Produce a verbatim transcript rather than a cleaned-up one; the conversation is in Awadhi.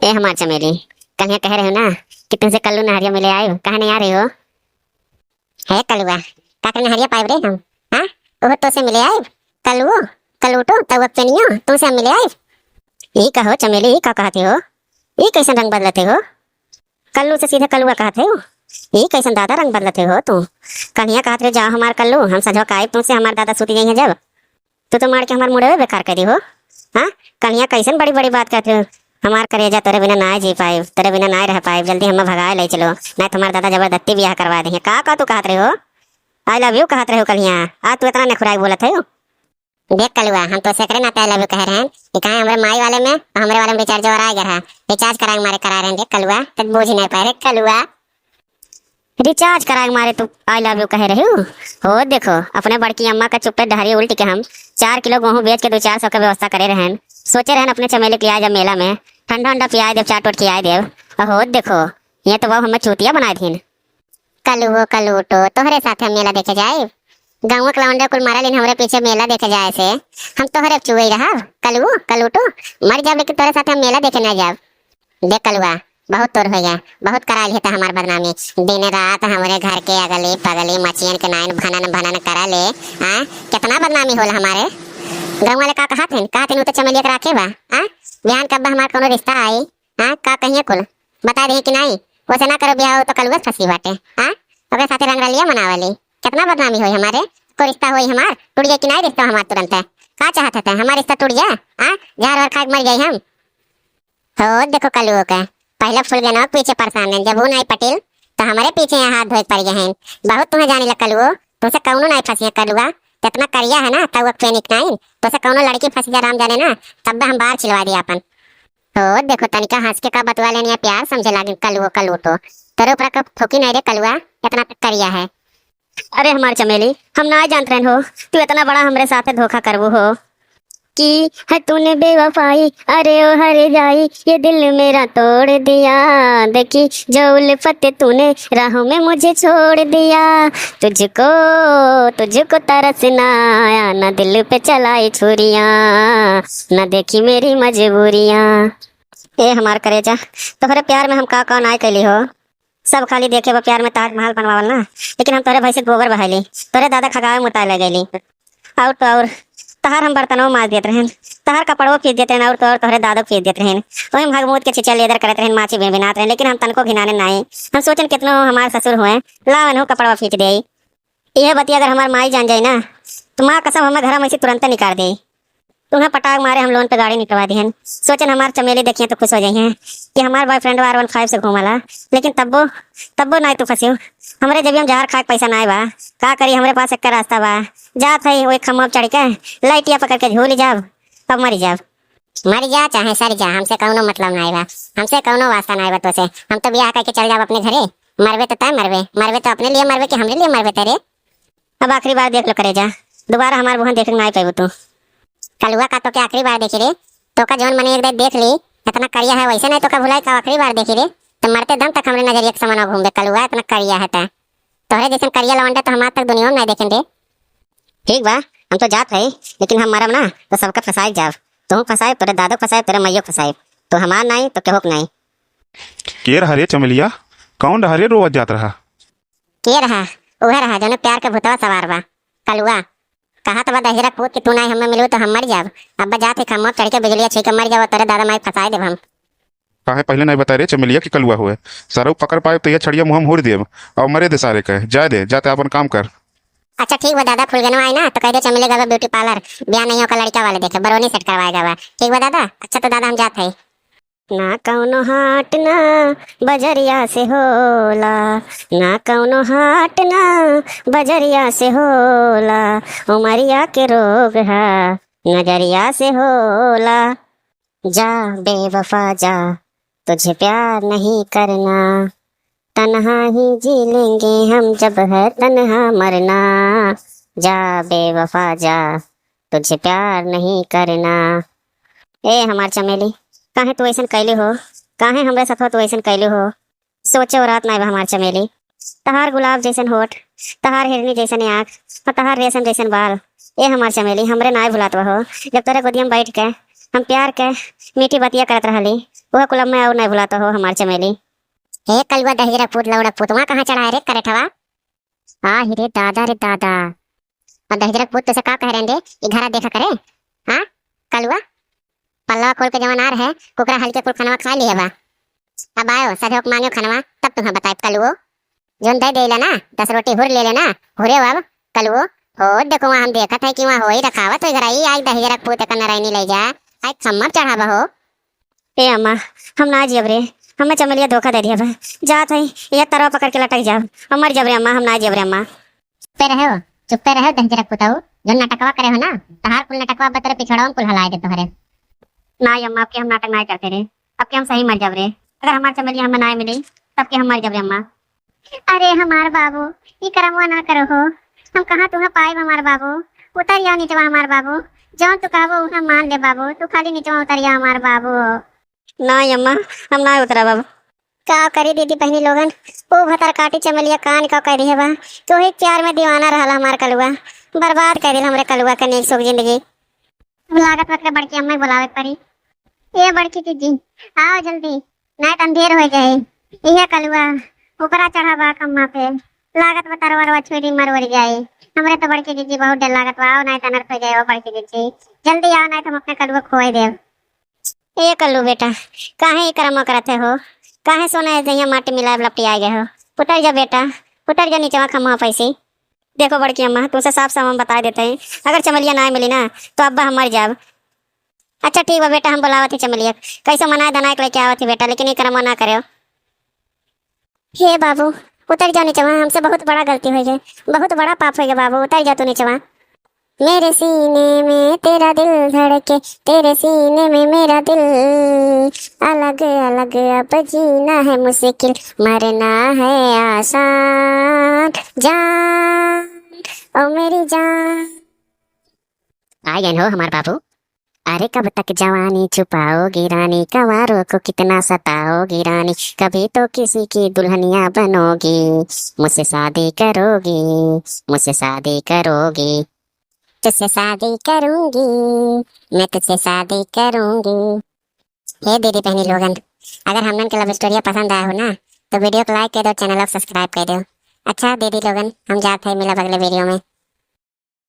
ए हमार चमेली, कल्हिया कहे रहे हो ना कि तुमसे कल्लू नहरिया मिले आए, काहे नहीं आ रहे हो? हे कलुआ, का करे नहरिया पाइब रे हम? हाँ, ओहो तोसे मिले आइब। कलुओ, कलूटो, तउआ पेनियो, तोसे हम मिले आइब। ई कहो चमेली, ई का कहत हो? ई कैसन रंग बदलत हो? कल्लू से सीधे कलुआ कहत हो? ई कैसन दादा रंग बदलत हो तू? कन्हिया कहत रहे, "जाओ हमार कल्लू, हम सझवा का आइब तुमसे, हमार दादा सूती जइहें जब।" तू तो मार के हमार मुड़वे बेकार कर दी हो। हाँ, कन्हिया कैसन बड़ी बड़ी बात कहत हो? हमार करेजा, तोरे बिना ना जी पाइब, तोरे बिना ना रह पाइब, जल्दी हमें भगाए ले चलो, नहीं तो हमार दादा जबरदस्ती बियाह करवा दे। का, का तू कहत रहे हो? I love you कहत रहे हो कन्हिया, आज तू इतना नखुराई बोलत हो? देख कलुआ, हम तो सेकरे नाते I love you कह रहे हैं कि कहाँ हमरे माई वाले में और हमरे वाले में recharge और आ गया है, recharge कराए मारे करा रहे हैं। देख कलुआ, तब बूझ नहीं पाए रे कलुआ। Recharge कराए के मारे तू I love you कहे रहे हो? हो देखो, अपने बड़की अम्मा का चुप्पे डहरी उल्ट के हम चार किलो गेहूं बेच के दो चार सौ के व्यवस्था करे रहन। सोचे रहन अपने चमेली के लियाए जब मेला में, ठंडा ठंडा पियाए देव, चाट उट खियाए देव। और हो देखो, ये तो वो हमें चूतिया बनाए दीन। कलुओ कलूटो, तोहरे साथ हम मेला देखे जाए? गाँव के लौंडे कुल मारा लेन हमरे पीछे मेला देखे जाए से। हम तोहरे चुए रहब? कलुओ कलूटो, मर जाब लेकिन तोहरे साथ हम मेला देखे ना जाब। देख कलुआ, बहुत तोर हो गया, बहुत करा लिया था हमार बदनामी। दिन रात हमरे घर के अगली पगली मचियन के नाइन भनन भनन करा ले। आ, कितना बदनामी होला हमारे। गाँव वाले का कहत हन? कहत हन, "उ तो चमेलिया के राखे बा।" आ, बिहान कब हमार कोनो रिश्ता आई? आ, का कहिए कुल? बता दे कि नहीं? वैसे ना करो बियाह तो कलुआ फंसी बाटे। आ, ओकरे साथे रंगरलिया मनावली। कितना बदनामी होई हमारे। कोई रिश्ता होई हमार, टूट जाए कि नहीं रिश्ता हमार तुरंत? का चाहत है? हमार रिश्ता टूट जाए? आ, जहर वहर खा के मर जाए हम। हो देखो कलुओ के, पहले फुलगेनवा के पीछे परेशान हैं, जब वो नहीं पटिल तो हमारे पीछे यहाँ हाथ धोए पड़ गए हैं। बहुत तुम्हें जाने लग कलुओ, तुमसे कौनो नहीं फंसिया कलुआ, जितना करिया है ना तब वो फेनिक नहीं, तुमसे कौनो लड़की फंसी जा राम जाने ना, तब हम बाहर छिलवा दिया अपन। हो देखो तनिका हंस के का बतवा लेनी है, प्यार समझे लागे कलुओ कलूटो, तेरे ऊपर का थोकी नहीं रे कलुआ, इतना करिया है। अरे हमार चमेली, हम ना जानत रहन हो, तू इतना बड़ा हमरे साथे धोखा करबू हो। की है तूने बेवफाई, अरे ओ हर जाई, ये दिल मेरा तोड़ दिया। देखी जो उल्फत तूने राहों में मुझे छोड़ दिया। तुझको, तुझको तरसना आया, ना दिल पे चलाई छुरियां, ना देखी मेरी मजबूरियां। ए हमार करेजा, तोहरे प्यार में हम का का नाय कैली हो। सब खाली देखे बा प्यार में ताजमहल बनवावल ना, लेकिन हम तोहरे भैंसी के गोबर बहाइली, तोहरे दादा खगावे मुताए ले गईली। और तो और, तहार हम बर्तनों माज देत रहन, तहार कपड़ों फीस देत रहन, और तो और तोहरे दादो फीस देत रहन। वही हम हगमूत के छिछे लेदर करत रहन, माछी भिनभिनात रहन, लेकिन हम तनको घिनाने नाई। हम सोचन कितनो हमार ससुर हुए, लावन हो कपड़वा फीट दे। यह बतिया अगर हमार माई जान जाई ना, तो माँ कसम हमें घर में से तुरंत निकाल दे। तुम्हें पटाक मारे हम लोन पे गाड़ी निकलवा दिहन। सोचन हमार चमेली देखिए तो खुश हो जाइए कि हमार बॉयफ्रेंड आर वन फाइव से घूमला, लेकिन तब्बो, तब्बो नाय तू फंसियो। हमरे जब हम जहर खाए के पैसा नाय बा, का करी, हमरे पास एक रास्ता बा। जात है वही खम्मा पे चढ़ के लाइटिया पकड़ के झूल जाब, अब मरी जाब। मर जा चाहे सर जा, हमसे कौनो मतलब नाय बा, हमसे कौनो वास्ता नाय बा तोसे। हम तो बियाह करके चल जाब अपने घरे। मरबे तो तय मरबे, मरबे तो अपने लिए मरबे कि हमरे लिए मरबे तेरे। अब आखिरी बार देख लो करेजा, दोबारा हमार मुँह देखे के नाय पाइबू तू। कलुआ का तोके आखिरी बार देखी रे, तोका जौन मने एक बार देख ली, इतना करिया है वैसे नहीं तोका भुलाई का आखिरी बार देखी रे, तो मरते दम तक हमरे नजरिया के समनवा घूमबे कलुआ, इतना करिया है तै। तोहरे जैसन करिया लवंडा तो हम आज तक दुनिया में नहीं देखेन रे। ठीक बा, हम तो जात है, लेकिन हम मरब ना तो सबका फंसाए जाब। तू फंसाए, तोरे दादो फंसाए, तोरे मैयो फंसाए। तो हमार नाई तो केहू के नाई। के रहा रे चमेलिया? कौन रहा रे रोवत जात रहा? के रहा? उहे रहा जौने प्यार के भूतवा सवार बा, कलुआ। कहा तो बा दहिजरा पूत कि तू नाई हमें मिलू तो हम मर जाब। अब जात है खम्मा पे चढ़ के बिजलिया छुई के मर जाब, तोरे दादा माई फंसाए देब हम। काहे पहिले नाई बताए रे चमेलिया कि कलुआ हुए? सरऊ पकड़ पाए तो यह छड़िया मुँह में हुर देब और मरे दे सारे के। जाए दे, जाते अपन काम कर। अच्छा ठीक बा दादा, फुलगेनवा आई ना तो कह दे चमेली गवे ब्यूटी पार्लर, बियाह नहीं होकर लड़का वाले देखे, बरौनी सेट करवाए गवा। ठीक बा दादा, अच्छा तो दादा हम जात है। ना कौनो हाट ना बजरिया से होला, ना कौनो हाट ना बजरिया से होला, उमरिया के रोग है नजरिया से होला। जा बेवफा जा, तुझे प्यार नहीं करना, तन्हा ही जी लेंगे हम जब है तन्हा मरना। जा बेवफा जा, तुझे प्यार नहीं करना। ए हमार चमेली, काहे तू ऐसन कैली हो? काहे हमरे साथ तू ऐसन कैली हो? सोचे औरात नाय बा हमार चमेली। तहार गुलाब जैसन होठ, तहार हिरनी जैसन आँख, और तहार रेशम जैसन बाल। ए हमार चमेली, हमरे नाय भुलात बा हो। जब तोरे गोदिया में बैठ के हम प्यार के मीठी बतिया करत रहली, वह कुल अब मैं और नहीं भुलात हो हमार चमेली। हे कलुआ दहिजरा पूत लौड़ा पूत, वहाँ कहाँ चढ़ा है रे करेठवा? आ ही रे दादा रे दादा। और दहिजरा पूत तोसे का कह रहे रे, ई घरा देखा करे? हाँ कलुआ, पल्लवा खोल के जवन आ रहे, कुकरा हल्के कुल खनवा खा लिए बा। अब आयो, सधे होके मांग्यो खनवा, तब तुम्हें बताइब कलुओ। जोन दे देला ना, दस रोटी हुर ले लेना, हुरे अब कलुओ। हो देखो, वहाँ हम देखत है कि वहाँ होई रखावत होई घरा, ई आई दहिजरा पूत का नरैनी ले जा, आई खम्मा चढ़ावा हो। ए अम्मा, हम ना जियब रे, हमें चमेलिया धोखा दे दिया बा। जात है, ये तरवा पकड़ के लटक जाब, हम मर जब रे अम्मा, हम ना जियब रे अम्मा। चुप्पे रहो, चुप्पे रहो दहिजरा पुतऊ, जो नटकवा करे हो ना, तहार कुल नटकवा बतरे पिछड़वा में कुल हलाए दे तोहरे। ना अम्मा, अब के हम नाटक ना करते रे, अब के हम सही मर जाब रे। अगर हमार चमेलिया हमें ना मिली, तब के हम मर जाब रे अम्मा। अरे हमार बाबू, ई करमवा ना करो हो, हम कहाँ तुहा पाइब हमार बाबू, उतर जाओ नीचवा हमार बाबू, जौन तू कहबो उहे मान ले बाबू, तू खाली नीचवा उतर जाओ हमार बाबू। ना अम्मा, हम ना उतरब अब। का करी दीदी बहनी लोगन, ओ भतर काटी चमेलिया कान का कह दिए बा कि वही प्यार में दीवाना रहल हमार कलुआ, बर्बाद कर दिल हमरे कलुआ के नीक सुख जिंदगी। अब लागत बा के बड़की अम्मा बुलावे के पड़ी। ए बड़की जीजी, आओ जल्दी, नाय त अंधेर हो जाए। इहे कलुआ ऊपरा चढ़ा बा खम्मा पे, लागत बा तरवरवा छुरी मरवर जाए। हमरे तो बड़की जीजी बहुत डर लागत बा, आओ नाय त अनर्थ हो जाए। ओ बड़की जीजी, जल्दी आओ, नाय त हम अपने कलुआ खोए देब। ए कल्लू बेटा, काहे ई करम करत है हो? काहे सोना है जइया माटी मिलाए लपटी आ गए हो? उतर जा बेटा, उतर जा नीचवा खम्मा पैसी। देखो बड़की अम्मा, तुमसे साफ साफ हम बता देते हैं, अगर चमेलिया ना मिली ना, तो अब्बा हम मर जाब। अच्छा ठीक बा बेटा, हम बुलावत ही चमेलिया, कैसे मनाए धनाए के लेके आवत ही बेटा, लेकिन ई करम ना करेओ। हे बाबू, उतर जाओ नीचवा, हमसे बहुत बड़ा गलती हो गई, बहुत बड़ा पाप हो गया बाबू, उतर जाओ तू नीचवा। मेरे सीने में तेरा दिल धड़के, तेरे सीने में मेरा दिल, अलग अलग अब जीना है मुश्किल, मरना है आसान, जान, ओ मेरी जान। आ गए हो हमार बाबू। अरे कब तक जवानी छुपाओगी रानी, कंवारों को कितना सताओगी रानी, कभी तो किसी की दुल्हनिया बनोगी, मुझसे शादी करोगी, मुझसे शादी करोगी। तुझसे शादी करूंगी, मैं तुझसे शादी करूंगी। हे दीदी बहनी लोगन, अगर हमनन के लव स्टोरिया पसंद आया हो ना, तो वीडियो को लाइक कर दो, चैनल को सब्सक्राइब कर दो। अच्छा दीदी लोगन, हम जात है, मिलब अगले वीडियो में।